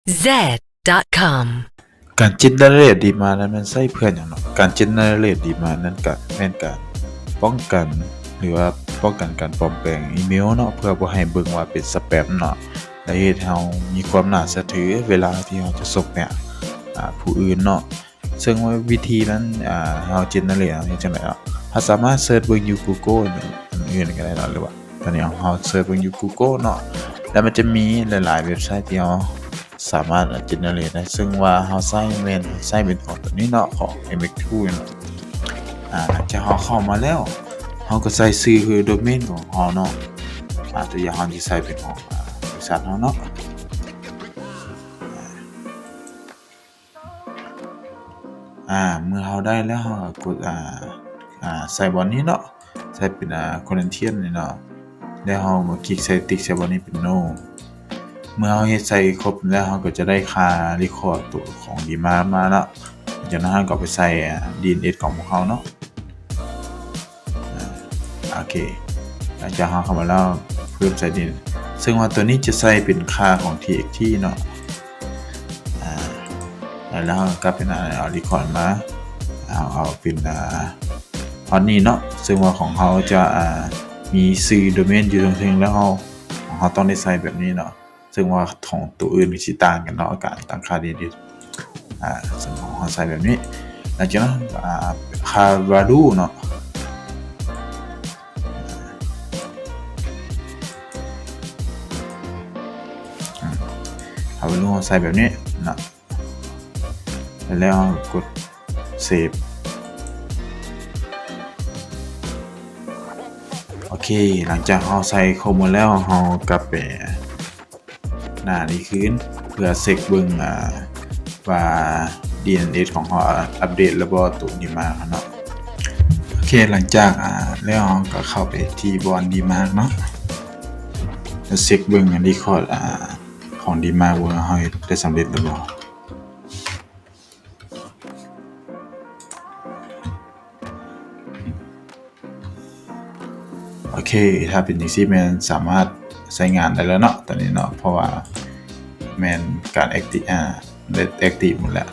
Z dot com ການເຈເນເຣດດີມານັ້ນແມ່ນໃຊ້ເພື່ອຫຍັງເນາະ? ການເຈເນເຣດດີມານັ້ນກະແມ່ນການປ້ອງກັນ ຫຼືວ່າປ້ອງກັນການປອມແປງອີເມວເນາະ ເພື່ອບໍ່ໃຫ້ເບິ່ງວ່າເປັນສະແປມເນາະ ແລະ ເຮັດໃຫ້ເຮົາມີຄວາມໜ້າເຊື່ອຖືເວລາທີ່ເຮົາຈະສົ່ງໄປຫາ ອາ ຜູ້ອື່ນເນາະ. ເຊິ່ງວ່າວິທີນັ້ນ ອາ ເຮົາເຈເນເຣດເຮົາເຮັດຈັ່ງໃດເນາະ? ເຮົາສາມາດເສີດເບິ່ງຢູ່ Google ອັນອື່ນກໍໄດ້ເນາະ ຫຼືວ່າຕອນນີ້ເຮົາເສີດເບິ່ງຢູ່ Google ເນາະ ແລ້ວມັນຈະມີຫຼາຍໆເວັບໄຊທີ່ເຮົາສາມາດເຈເນເຣດໄດ້ ເຊິ່ງວ່າເຮົາໃຊ້ແມ່ນໃຊ້ເປັນຂອງຕົວນີ້ເນາະ ຂອງ ເອັມເອັກທູ ເນາະ. ອາ ຫຼັງຈາກເຮົາເຂົ້າມາແລ້ວ ເຮົາກໍໃສ່ຊື່ໂດເມນຂອງເຮົາເນາະ ອາ ຕົວຢ່າງເຮົາຈະໃສ່ເປັນຂອງ ອາ ບໍລິສັດເຮົາເນາະ. ອາ ເມື່ອເຮົາໄດ້ແລ້ວ ເຮົາກໍກົດ ອາ ອາ ໃສ່ບ່ອນນີ້ເນາະ ໃສ່ເປັນ ອາ ຄວາເຣັນເທີນນີ້ເນາະ ແລ້ວເຮົາມາຄລິກໃສ່ຕິກໃສ່ບ່ອນນີ້ເປັນ No. ເມື່ອເຮົາເຮັດໃສ່ຄົບແລ້ວ ເຮົາກໍຈະໄດ້ຄ່າຣີຄອດຕົວຂອງດີມາມາເນາະ ຈາກນັ້ນເຮົາກໍເອົາໄປໃສ່ ອາ ດີເອັນເອັສ ຂອງພວກເຮົາເນາະ. ອາ ໂອເຄ ຫຼັງຈາກເຮົາເຂົ້າມາແລ້ວ ເພີ່ມໃສ່ນີ້ ເຊິ່ງວ່າຕົວນີ້ຈະໃສ່ເປັນຄ່າຂອງ ທີເອັກທີ ເນາະ. ອາ ແລ້ວເຮົາກັບໄປໜ້າ ເອົາຣີຄອດມາ ເອົາ ເອົາເປັນ ອາ ພອດນີ້ເນາະ ເຊິ່ງວ່າຂອງເຮົາຈະ ອາ ມີຊື່ໂດເມນຢູ່ເທິງໆ ແລ້ວເຮົາ ຂອງເຮົາຕ້ອງໄດ້ໃສ່ແບບນີ້ເນາະ. ເຊິ່ງວ່າຂອງຕົວອື່ນມັນຊິຕ່າງກັນເນາະ ການຕັ້ງຄ່າ ດີເອັນເອັສ ອາ ເຊິ່ງຂອງເຮົາໃສ່ແບບນີ້ ຫຼັງຈາກນັ້ນ ອາ ຄ່າ value ເນາະ ອາ ຄ່າ value ເຮົາໃສ່ແບບນີ້ເນາະ ແລ້ວເຮົາກົດ Save. ໂອເຄ ຫຼັງຈາກເຮົາໃສ່ຄົບໝົດແລ້ວ ເຮົາກັບໄປ ໜ້ານີ້ຄືນ ເພື່ອເຊັກເບິ່ງ ອາ ວ່າ ດີເອັນເອັສ ຂອງເຮົາອັບເດດແລ້ວບໍ່ ຕົວດີມາເນາະ. ໂອເຄ ຫຼັງຈາກ ອາ ແລ້ວເຮົາກໍເຂົ້າໄປທີ່ບ່ອນດີມາເນາະ ແລ້ວເຊັກເບິ່ງ ອາ ຣີຄອດ ອາ ຂອງດີມາວ່າເຮົາເຮັດໄດ້ສຳເລັດແລ້ວບໍ່. ໂອເຄ ຖ້າເປັນຈັ່ງຊີ້ແມ່ນສາມາດໃຊ້ງານໄດ້ແລ້ວເນາະ ຕອນນີ້ເນາະ ເພາະວ່າແມ່ນການແອັກຕິ ອາ ໄດ້ແອັກຕິໝົດແລ້ວ